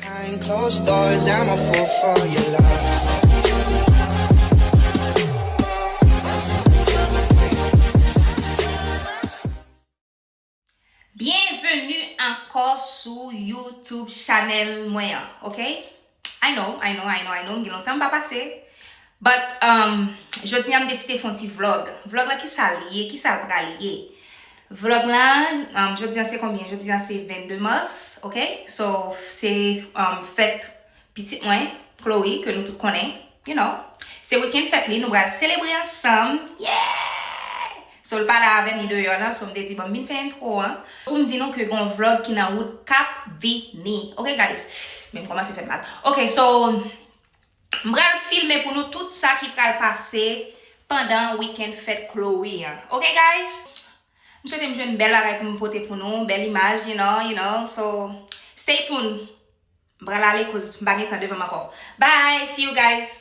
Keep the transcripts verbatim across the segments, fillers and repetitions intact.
Behind closed doors, I'm a fool for your love. Byenveni ankò sou YouTube chanèl mwen an, ok? I know, I know, I know, I know, m gen lontan m pa pase. But, um, jodi a m deside fè yon ti vlog. Vlog la, kisa l ye? Kisa l pral ye? Vlog la, um, jodi a se konbyen? Jodi a se vennde mas, ok? So, se, um, fèt pitit mwen, Chloe, ke nou tout konnen, you know. Se wikenn fèt li, nou pral selebre ansanm. Yeah! So, l pa la avè m, li deyò la, so m te di, "Bon, m vin fè entwo an." Pou m di nou ke gon vlog ki nan wout k ap vini. Ok, guys? Men m kòmanse fè m mal. Ok, so, m pral filme pou nou tout sa ki pral pase pandan wikenn fèt Chloe an. Ok, guys? M swete m jwenn bèl bagay pou m pote pou nou, bèl imaj, you know, you know. So, stay tuned. M pral ale koz m pa gen tan devan m ankò. Bye, see you guys.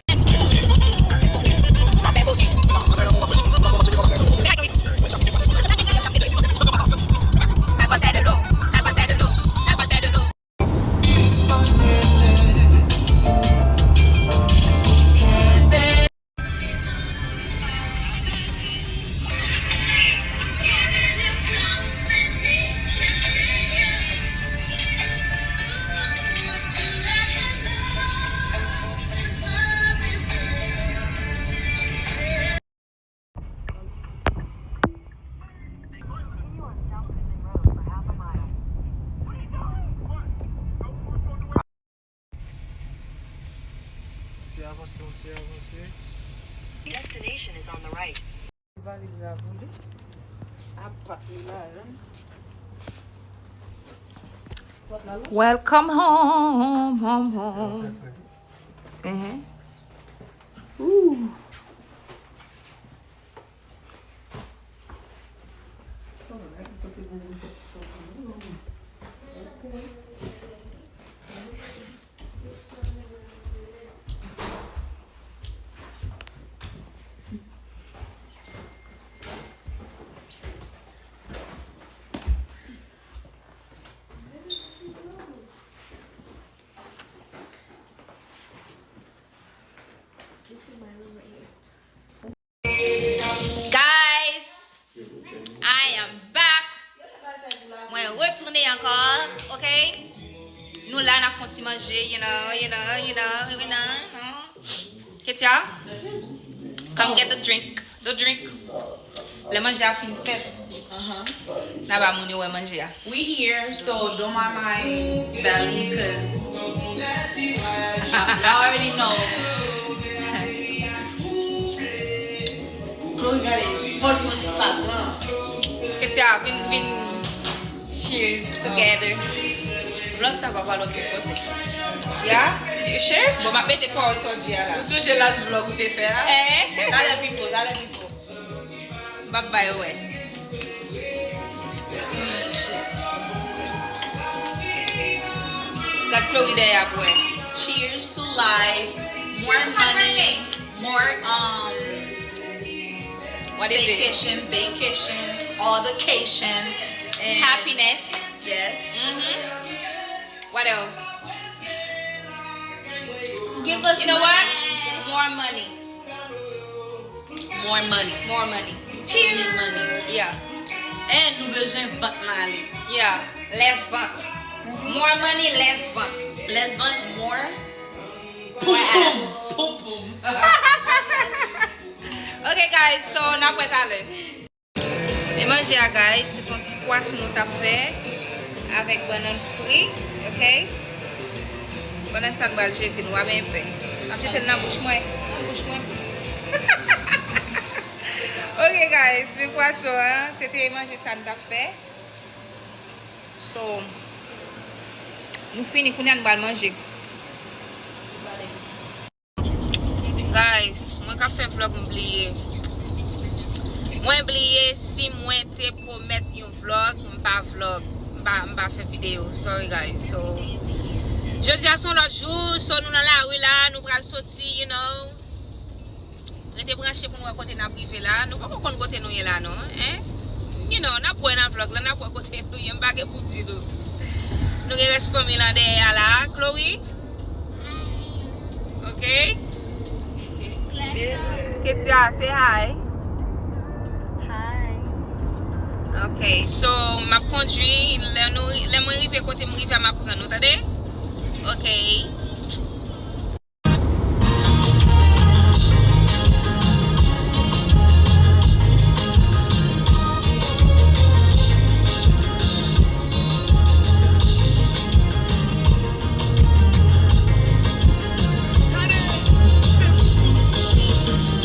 Ti avanse, yon ti avanse. Destination is on the right. Valiz la pou li. Apat li ladan. Welcome home, home, home. Ehe. Ooh. This is my room right here. Guys, I am back. Mwen retounen ankò, ok? Nou la, n ap fè yon ti manje, you know, you know, you know, you know, you know. Ketia, come get the drink, the drink. Lè manje a fin fèt, n a ba moun yo wè manje a. We here, so don't mind my belly, 'cause y'all already know. Chloe gade, pòt mwen spat lan. Ketia, vin, vin, cheers together. Vlog sa pa pral okenn kote. Yeah? You sure? Bon, m ap mete pawòl sa w di a la. Ou sonje last vlog ou te fè a? Eh? Talè pi po, talè pi po. M ap ba yo wè. Gad Chloe dèyè ap wè. Cheers to life, more money, more, um, what is it? Staycation, vacation, all the cation, and happiness. Yes. Mm-hmm. What else? Give us, you know what? More money. More money. More money. Cheers. We need money. Yeah. And nou bezwen vant lan ale. Yeah. Less vant. More money, less vant. Less vant, more, more ass. Poum, poum, poum, poum. Ok, guys, so n ap wè talè. Men manje a, guys, se t on ti pwason nou t ap fè avèk bannann fri, ok? Bannann sa nou pral jete, nou pa benyen pè. M ap jete l nan bouch mwen, nan bouch mwen. Ok, guys, men pwason an, se te manje sa nou t ap fè. So, nou fini, kounye a nou pral manje. Guys, mwen k ap fè vlog, m bliye. Mwen bliye si mwen te pwomèt yon vlog, m pa vlog, m pa, m pa fè videyo. Sorry, guys. So, jodi a se yon lòt jou, so nou nan lari la, nou pral soti, you know. Rete branche pou n wè kote n ap rive la. Nou poko konn kote nou ye la, non, en? You know, n ap wè nan vlog la, n ap wè kote nou ye, m pa gen pou m di nou. Nou gen rès fanmi lan dèyè a la. Chloe? Ok. Ketia, say hi. Hi. Ok, so, m ap kondui, lè nou, lè mwen rive kote m rive a, m ap pran nou, tande? Ok.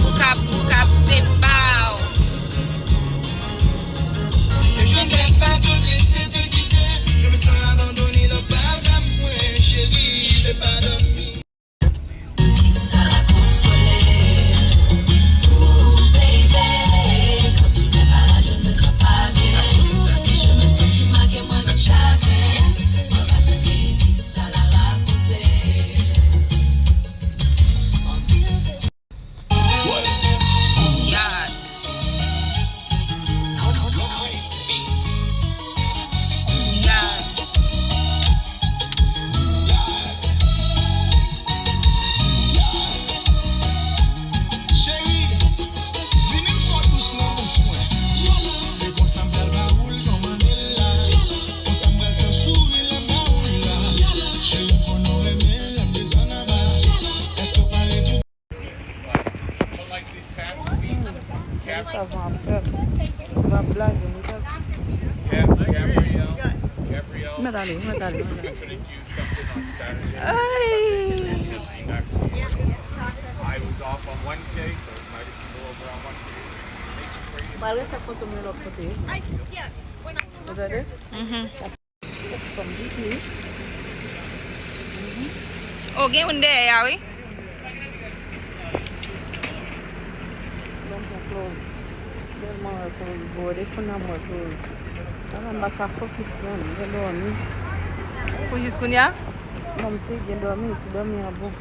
Pou kap, pou kap, se pa w. Je ne vais pas te laisser te quitter. Je me sens abandonné, love pa vle mwen, chérie, fais pas de mi. Cheri, vini fò dous nan bouch mwen. Se konsa m pral ba ou l jan w mande l la. Konsa m pral fè w souri l anba ou l la. Cheri, m konnen w renmen lè m desann anba. Èske w pale tou? Savan ap fè m. M ap blaze m wi. Mèt ale, mèt ale, mèt ale. Ay. Mwen al refè foto mwen lòt kote. Ou tande? Mhm. Oh, gen youn dèyè a, wi. Bon, pou Chloe. Tèlman wè Chloe gwo, depi nan mwen Chloe. Ala m pa ka fokis menm, m gen dòmi. Pou jis kounye a? Non, m te gen dòmi, ti dòmi an bon.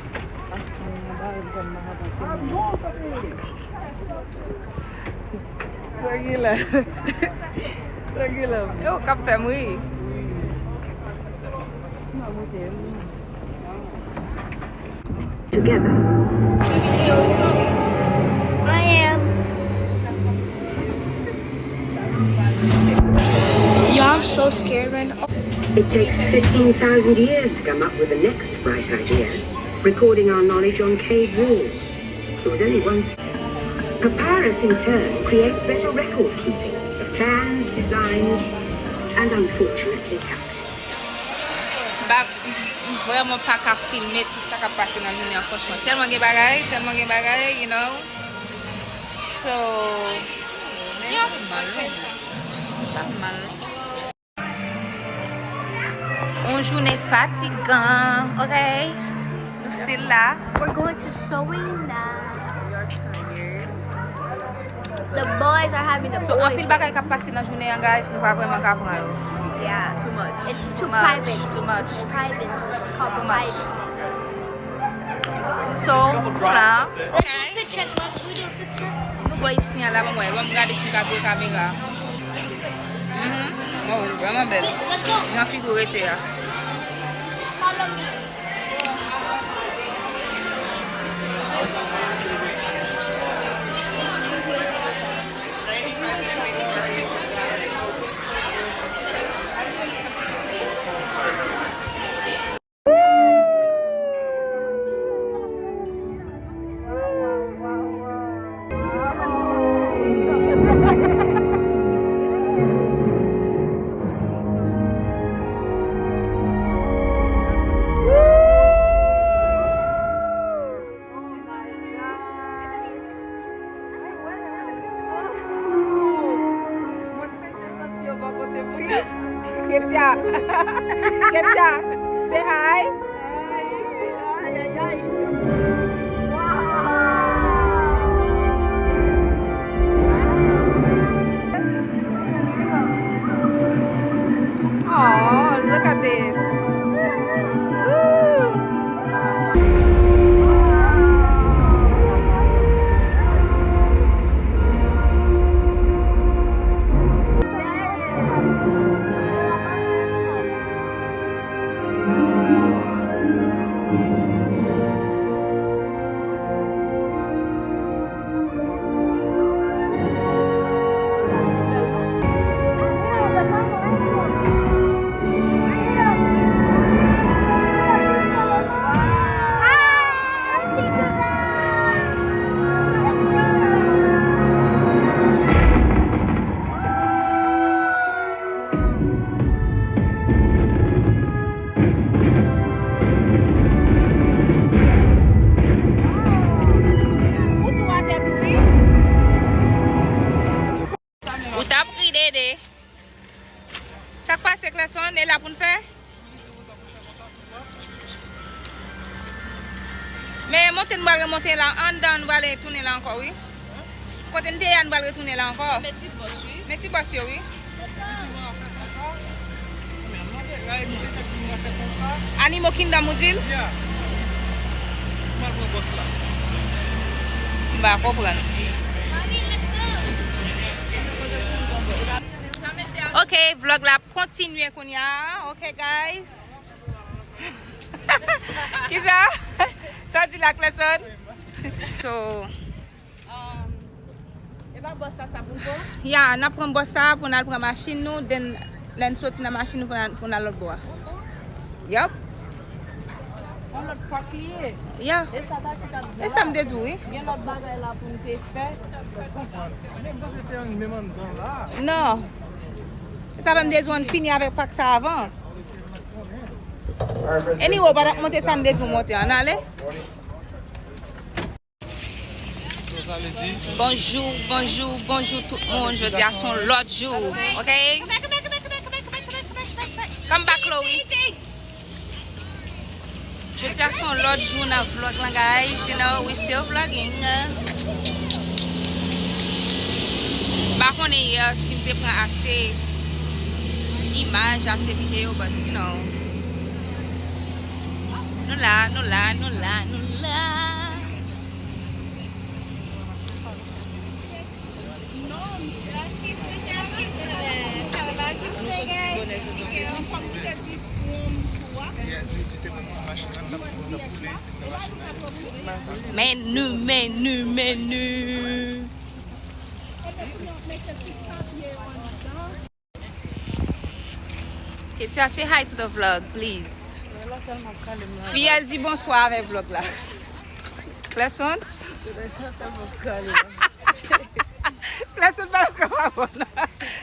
Ah, mwen anba, m pa ka kontinye. Sa ki la? Sa ki la? E ou k ap fè m ri. Together. I am. Yo, I'm so scared right now. It takes fifteen thousand years to come up with the next bright idea, recording our knowledge on cave walls. There was only one. Papyrus, in turn, creates better record keeping of plans, designs, and unfortunately, captions. M pa, m vrèman pa ka filme tout sa k ap pase nan jounen an, franchman. Tèlman gen bagay, tèlman gen bagay, you know. So, yeah, pa mal, non. Pa mal. Yon jounen fatigan, ok? Nou still la. We're going to Soena. We are tired. The boys are having a boys' night. So, anpil bagay k ap pase nan jounen an, guys, nou pa vrèman ka pran yo. Yeah. Too much. It's too private. Too much. Private. Called private. So, la. Let's do a fit check. Let's do a fit check. Nou bò isi an la, ban m wè. Ban m gade si m ka vire kamera. Mhm. Oh, li vrèman bèl. Let's go. Jan figi w rete a. Follow me. Men monte n pral remonte la, anndan n pral tounen la ankò, wi. Kote n te ye a, n pral retounen la ankò. Men ti bòs, wi. Men ti bòs yo, wi. Animal Kingdom, ou di l? M pa konprann. Ok, vlog la ap kontinye kounye a. Ok, guys. Kisa? Sa w di la, Clesson? So, um, e pa bòs sa, sa pou n pran? Ya, n ap pran bòs sa pou n al pran machin nou, then lè n soti nan machin nou pou n al, pou n al lòt bò a. Yup. Yon lòt pak li ye. Ya. E sa ta ti ta. E sa m te di w, wi. Gen lòt bagay la pou n te fè. Men m panse te yon menm anndan la. Non. E sa fè m te di w ann fini avèk pak sa avan. Anyway, w pa t ap monte sa m te di w monte an, ale. Bonjou, bonjou, bonjou tout moun. Jodi a se yon lòt jou, ok? Come back, Chloe. Jodi a se yon lòt jou nan vlog lan, guys. You know, we still vlogging. M pa konnen yè si m te pran ase imaj, ase videyo, but, you know. Nou la, nou la, nou la, nou la. Men nou, men nou, men nou. Ketia, say hi to the vlog, please. Fi a di bonswa avèk vlog la. Clesson? Clesson pa nan kòmabòn.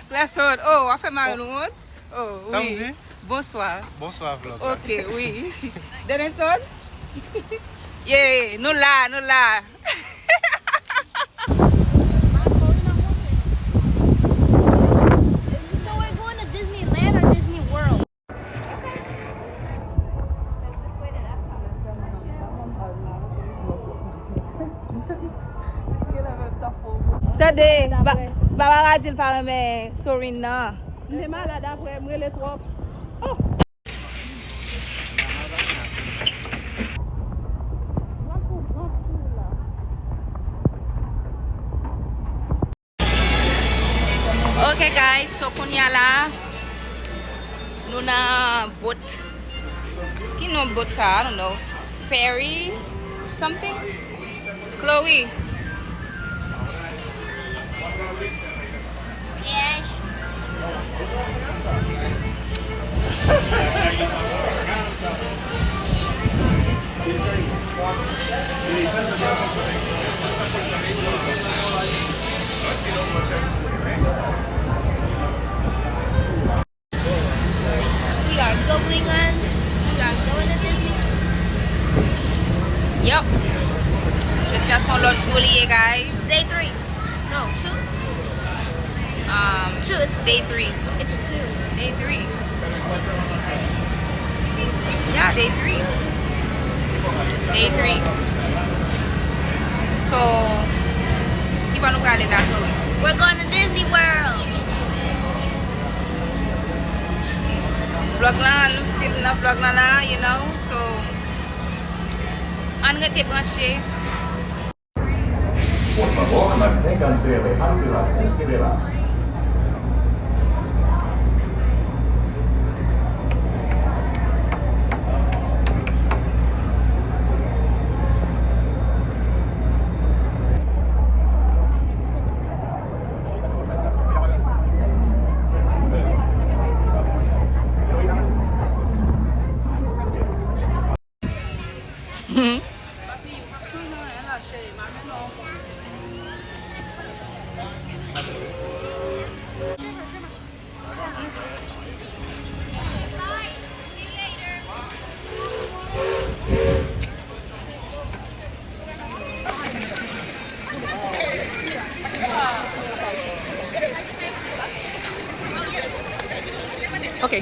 Clesson, oh, w ap fè mari nou wont? Oh, wi. Sa m di? Bonswa. Bonswa, vlog la. Ok, wi. Denenson? Yeah, nou la, nou la. So we're going to Disneyland or Disney World? Tande, Ba-, Barbara di l pa renmen Sorin nan. M te malad apre, m rele twòp. Oh! Ok, guys, so kounye a la, nou nan bot. Ki non bot sa? I don't know. Ferry something? Chloe. Yes. We are going on. We are going to Disney. Yep. Jodi a se yon lòt jou li ye, guys. Day three. No, two. Um, two, it's day three. It's two. Day three. Yeah, day three. Day three. So, ki bò nou prale la, Chloe? We're going to Disney World. Vlog lan, nou still nan vlog lan la, you know, so, ann rete branche. Por favor, manténganse alejado de las esquiveras. Ok.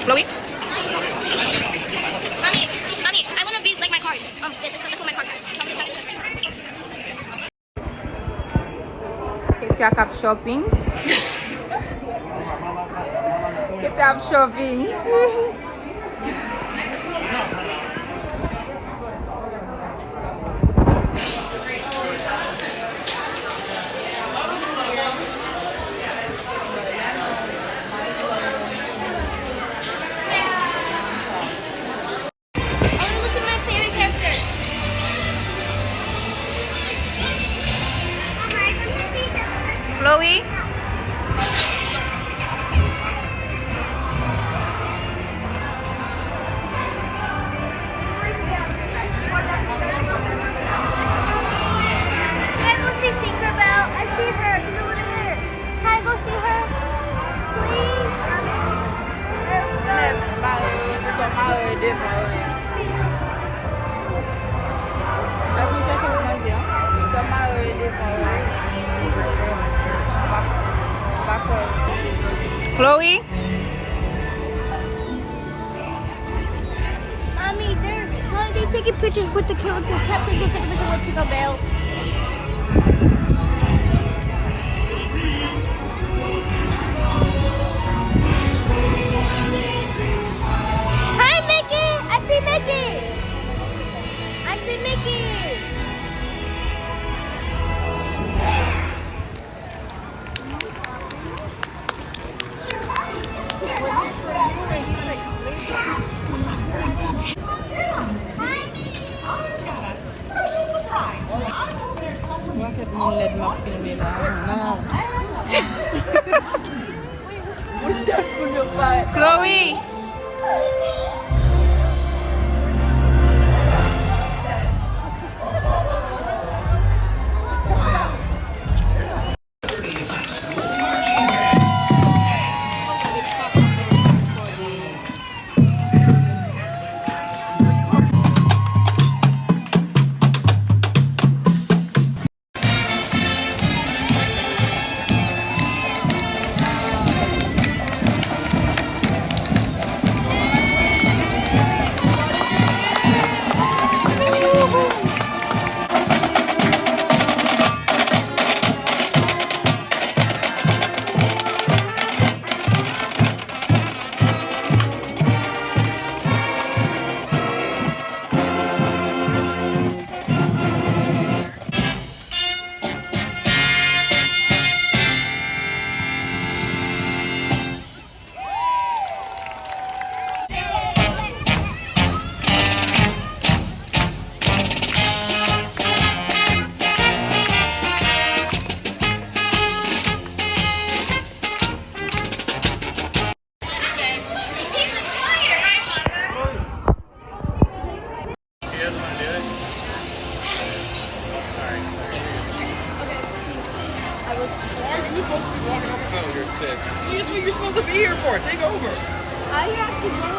Chloe? Mommy, mommy, I wanna be like my card. Um, this is my card. Tell me to have this. Ketia k ap shopping. Ketia ap shopping. I wanna go see my favorite characters. Chloe? Can I go see Tinkerbell? I see her. She's over there. Can I go see her? Please? Mèt mare yo, stòp mare yo devan yo. Stòp mare yo devan yo. Pa, pa kwè yo. Chloe? Mommy, they're, mommy, they taking pictures with the characters. Captain, go take a picture with Tinkerbell. Hi, Mickey! I see Mickey! I see Mickey! Yon pakèt moun lèd m ap filme la. Non. Chloe! She doesn't want to do it? Sorry. Are you supposed to be walking over? Oh, you're sis. Well, that's what you're supposed to be here for. Take over. I have to go.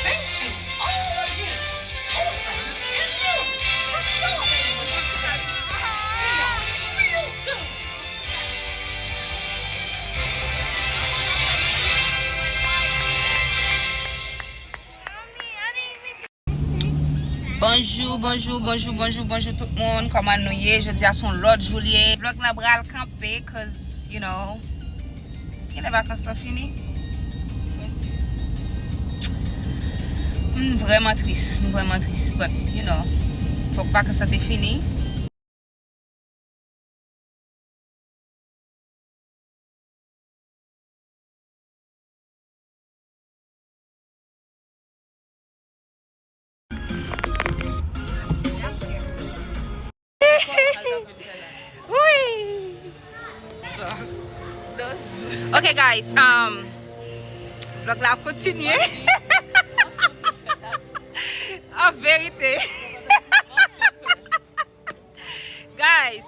Thanks to all of you, old friends and new, for celebrating with us today. See y'all real soon. Bonjou, bonjou, bonjou, bonjou, bonjou tout moun. Kòman nou ye? Jodi a se yon lòt jou li ye. Vlòg lan pral kanpe, 'cause, you know, kilè vakans lan fini? M vrèman tris, m vrèman tris, but, you know, fòk vakans lan te fini. Wi. Ok, guys, um, vlog la ap kontinye. An verite. Guys,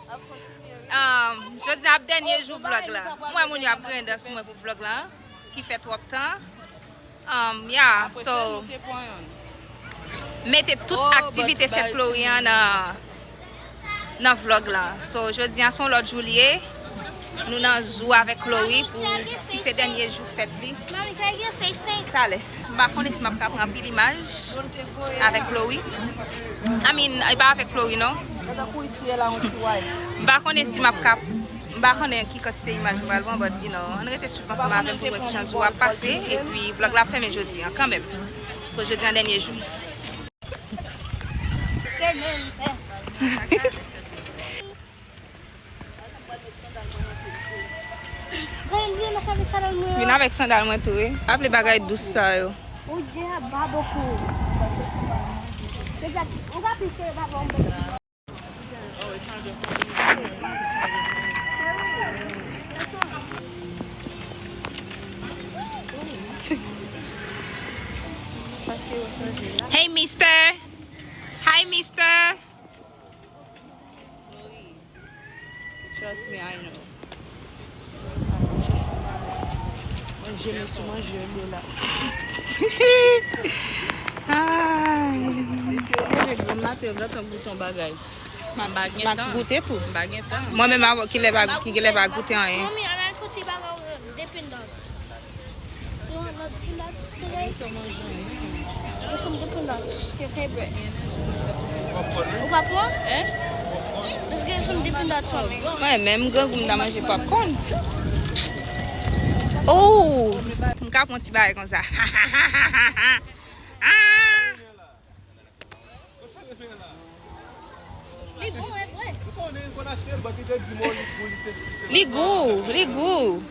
um, jodi ap dènye jou vlog la. M wè moun yo ap griyen dan sou mwen pou vlog la, ki fè twòp tan. Um, yeah, so, mete tout aktivite fè Chloe an nan, nan vlog la. So, jodi a se yon lòt jou li ye. Nou nan zoo avèk Chloe pou ki se dènye jou fèt li. Mami, can I get face paint? Talè. M pa konnen si m ap ka pran anpil imaj avèk Chloe. I mean, e pa avèk Chloe, non. M pa konnen si m ap ka, m pa konnen ki kantite imaj m pral pran, but, you know, ann rete swiv ansanm avè m pou m wè kijan jou ap pase, epi vlog la ap fèmen jodi a, kanmenm. Paske jodi a dènye jou. Vin avèk sandal mwen tou, wi. Pa vle bagay dous sa yo. Hey, mister. Hi, mister. Trust me, I know. Manje, men sou manje, yo la. Ay. Mesye, yo leve granm maten, yo gentan goute yon bagay. Max, Max goute tou. M pa gen tan. Mwen menm avè w ki lè pa, ki lè pa goute anyen. Mami, ann al fè ti bagay Dippin' Dots. You want the peanuts today? Get some Dippin' Dots. Your favorite. Ou pa pran? Hein? Let's get some Dippin' Dots for me. Mwen menm grangou m ta manje popcorn. Oh! M ka pran ti bagay konsa. Ah! Li bon, e vre. Li gou, li gou.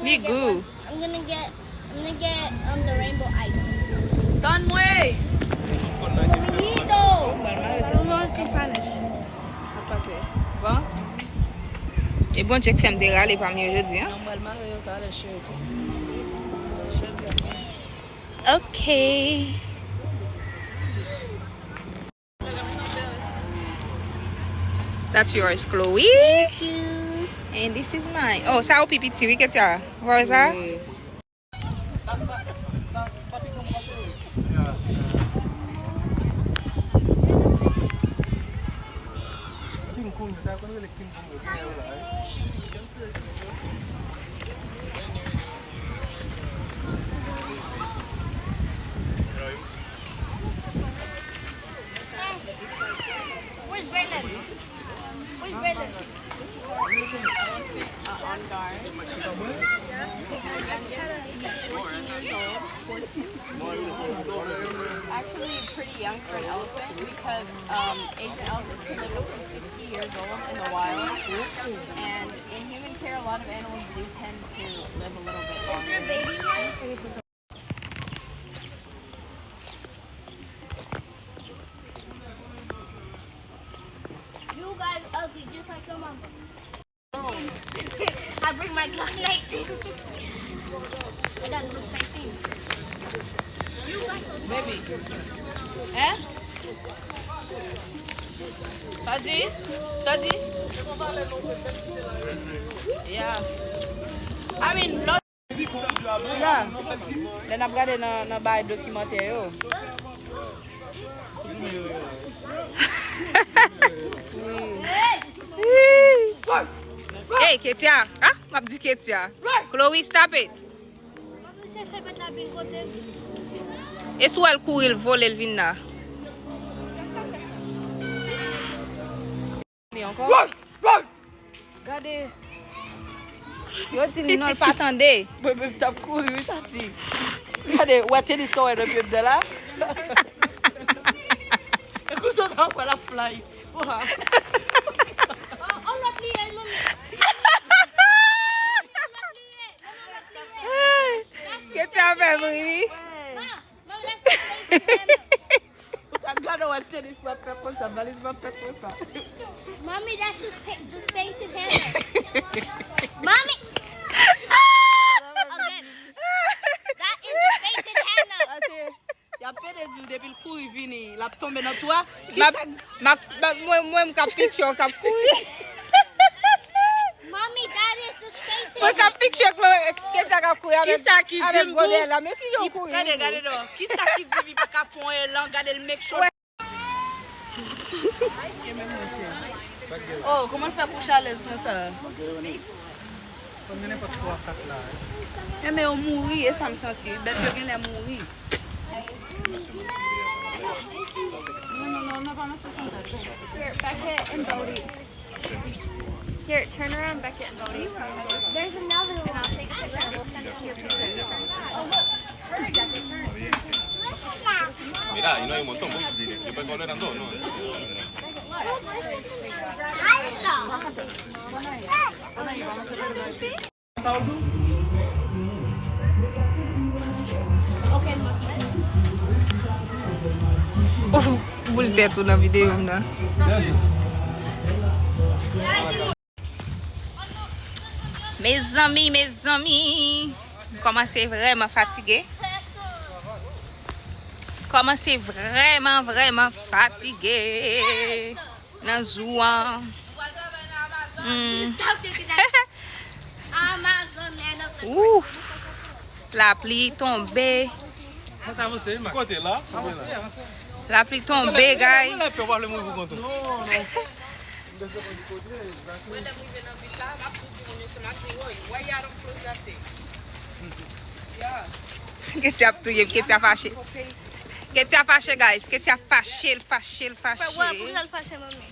Li gou. I'm gonna get, I'm gonna get, um, the rainbow ice. Tann mwen. Lindo. I don't know how to speak Spanish. Bon. E Bondye k fè m te rale pami yo jodi a. Mwen pral mare yo talè, cheri. Ok. That's yours, Chloe. Thank you. And this is mine. Oh, sa ou pi piti, wi, Ketia. Wè sa? Yes. King Kong, sa konn rele King Kong, yo genyen yo la, wi. Where's Brandon? Where's Brandon? This is our elephant, uh, on guard. He's our youngest. He's fourteen years old. Actually pretty young for an elephant because, um, Asian elephants can live up to sixty years old in the wild. And in human care, a lot of animals do tend to live a little bit longer. You guys ugly just like your mama. I bring my glass night. Baby. Hein? Sa di? Sa di? Yeah. I mean, lè n ap gade nan, nan bagay dokimantè yo. Wi. Hey, Ketia. Ah, m ap di Ketia. Chloe, stop it. E si w wè l kouri, l vole, l vin la. Li ankò? Gade. Yo di l non, l pa tande. Mwen menm t ap kouri, wi, Tati. Gade, wè tenis sa w wè nan pye m nan la? E konsa w ta wè l ap fly. Wa. Oh, oh, lòt li ye, manmi. Lòt li ye. Manmi, lòt li ye. Kèt sa fè m ri, wi. Ma, manmi, that's the painted hammer. Ou ta gade wè tenis mwen fè konsa, valiz mwen fè konsa. Mommy, that's just pa- this painted hammer. Mommy! Again. That is the painted hammer. Ase, y ap pede di w depi l kouri vini, l ap tonbe nan twa. Kisa Mwen, mwen, m ka picture w k ap kouri. Mommy, that is just painted. Mwen ka picture Chloe, Ketia k ap kouri avèk, avèk bwodè la. Men ki jan w kouri? Gade, gade non. Kisa ki di li pa ka pran elan, gade l make sure. Oh, kòman l fè kouche alèz konsa? Konn gen nenpòt twa, kat la, wi. Enben, yo mouri, e sa m santi. Bèt yo genlè mouri. Non, non, non, non, pa nan sans sa. Here, back it and Bodie. Here, turn around, back it and Bodie. There's another one. And I'll take a picture and we'll send it to your picture. Mira, y no hay un montón, ¿no? Yo pensaba que eran dos, ¿no? Ouf, boul tèt ou nan videyo m nan. Mezanmi, mezanmi, m kòmanse vrèman fatige. Kòmanse vrèman, vrèman fatige nan jou an. Hmm. Ooh, lapli tonbe. Kote la? Lapli tonbe, guys. Wè, lè m rive nan vil la, m ap tou di moun yo se m ap di, "Woy, why y'all don't close that thing?" Yeah. Ketia ap touye m, Ketia fache. Ketia fache, guys. Ketia fache, l fache, l fache. Wè, wè, poukisa l fache, manmi?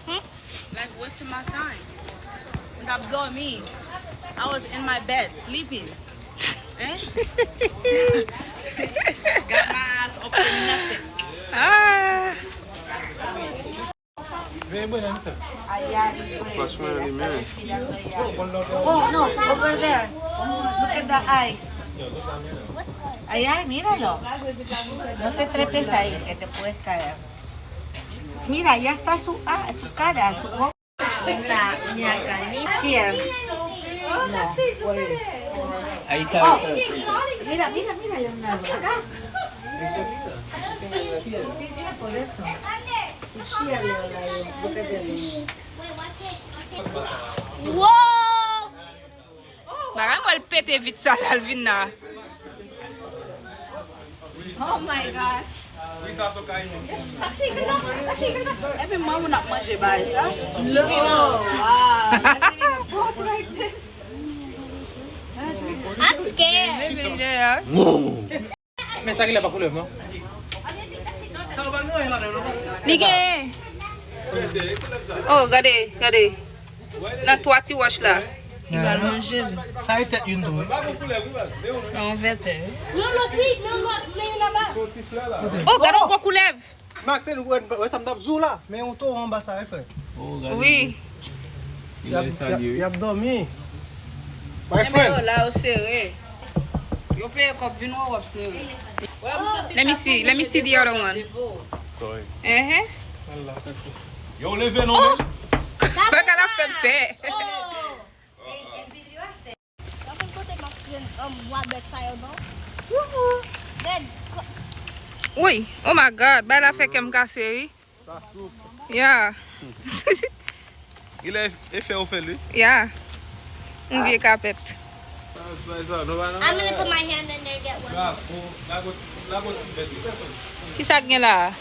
Hmm? Like, wasting my time. M t ap dòmi. I was in my bed, sleeping. Eh? Got my ass up for nothing. Ah. Franchman, li menm. Oh, no, over there. Look at the eyes. Allá, míralo. No te trepes ahí, que te puedes caer. Mira, ya está su, ah, su cara, su boca. Una ñaca ni- Here. No, por ahí. Ahí está. Oh, mira, mira, mira, ya una. Acá. Sí, sí, por eso. Wow! Bagay mwen l pete vit sa l al vin la. Oh my God. Epi manman ap manje bagay sa. No. Wow. I'm scared. Men sa genlè pa koulèv, non? Li gen. Oh, gade, gade. Nan twa ti wòch la. Li pral manje l. Sa e tèt youn tou, wi. Yon vètè. Non, lòt wi, non, lòt, men yon anba. Oh, gade yon gwo koulèv. Max, se nou wè, wè sa m t ap di w la. Men yon towo anba sa, wi, frè. Oh, gade. Wi. Li lè salye, wi. Y ap dòmi. My friend. Yo la, yo sere. Yo peye kòb vin wè w ap sere. Let me see, let me see the other one. Sorry. Uh-huh. Yo, leve non, men. Bagay la fè m pè. Mwen konn kote m ap jwenn, um, wabèt sa yo, non? Wouhou! Bèt, ko- Wi, oh my God, bay la fè kè m kase, wi. Sa soup. Yeah. Genlè e fè ou fè l, wi. Yeah. Yon vye kapèt. I'm gonna put my hand in there and get one. Kisa k gen la?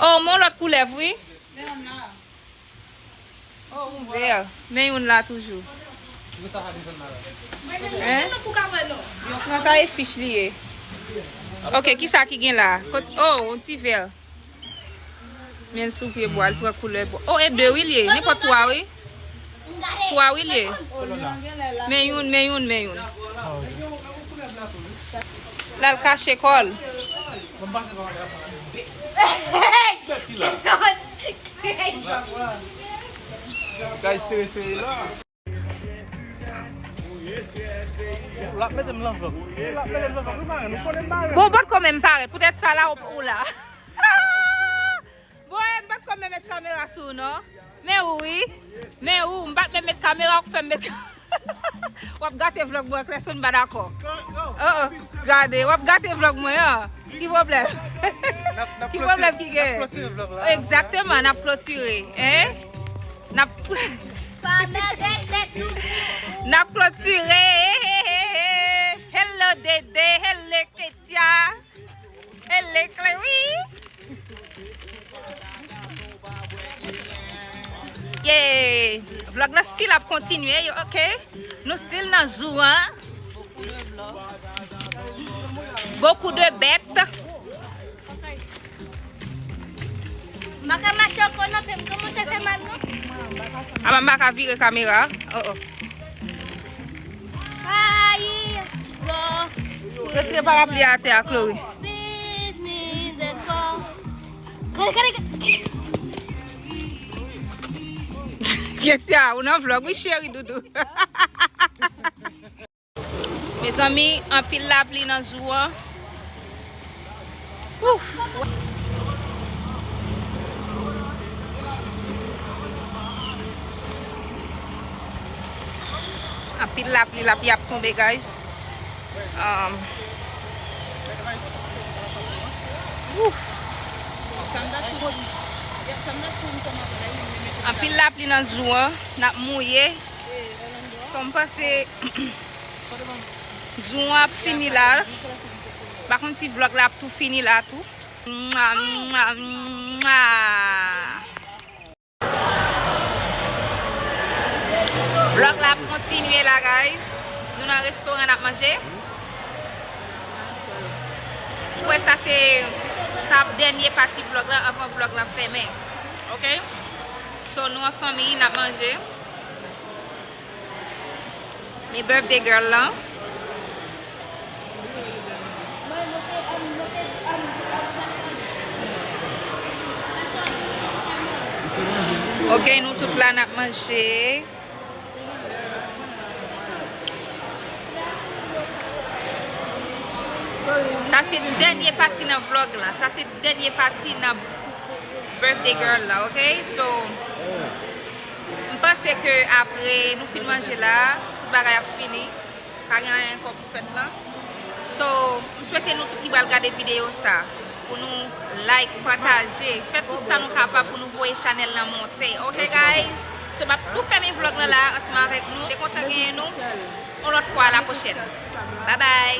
Oh, mon lòt koulèv, wi. Oh, ouvè. Men youn la toujou. Hein? Non, sa e fich li ye. Ok, kisa ki gen la? Kot, oh, yon ti vè. Men sou pye bwa, l pran koulè bwa. Oh, e de wi l ye. Nenpòt twa wi. Twa wi l ye. Men youn, men youn, men youn. L al kache kò l. Guys, sere, sere la. L ap mete m nan vlog. L ap mete m nan vlog. Nou parenn, nou konnen m parenn. Bon, bòt kò menm parèt. Poutèt sa la, ou, ou la. Bon, m pa t konn met kamera sou ou, non. Men ou, wi. Men ou, m pa t menm met kamera, ou k fè m met. W ap gate vlog mwen, klè sou m pa dakò. Oh, oh, gade, w ap gate vlog mwen, an. Ki pwoblèm? Ki pwoblèm ki gen? Egzakteman, n ap klotire, en? N ap, n ap klotire. Hello, Dede. Hello, Ketia. Hello, Chloe. Yeah. Vlog nan still ap kontinye, yo, ok? Nou still nan zoo, an. Beaucoup de bêtes. M pa ka mache ankò non, pye m kòmanse fè mal non. Ama m pa ka vire kamera. Oh, oh. Ayi, bro. Retire parapli a atè a, Chloe. Kale, kale, kale. Ketia, ou nan vlog, wi, cheri doudou. Mezanmi, anpil lapli nan zoo an. Ouf. Anpil lapli, lapli ap tonbe, guys. Um, ouf. Anpil lapli nan zoo an, n ap mouye. So, m panse Jou an ap fini la. Pa konn si vlog la ap tou fini la tou. Mwa, mwa, mwa. Vlog la ap kontinye la, guys. Nou nan restoran, n ap manje. M kwè sa se, sa ap dènye pati vlog la anvan vlog la fèmen. Ok? So, nou an fanmi, n ap manje. Men birthday girl lan. Ok, nou tout la n ap manje. Sa se dènye pati nan vlog la. Sa se dènye pati nan birthday girl la, ok? So, m panse ke apre nou fin manje la, tout bagay ap fini. Pa gen anyen ankò pou fèt la. So, m swete nou tout ki pral gade videyo sa, pou nou like, pataje, fè tout sa nou kapab pou nou voye chanèl lan monte. Ok, guys? So, m ap tou fèmen vlog lan la ansanm avèk nou. Te kontan genyen nou. On lòt fwa, a la pwochèn. Bye bye!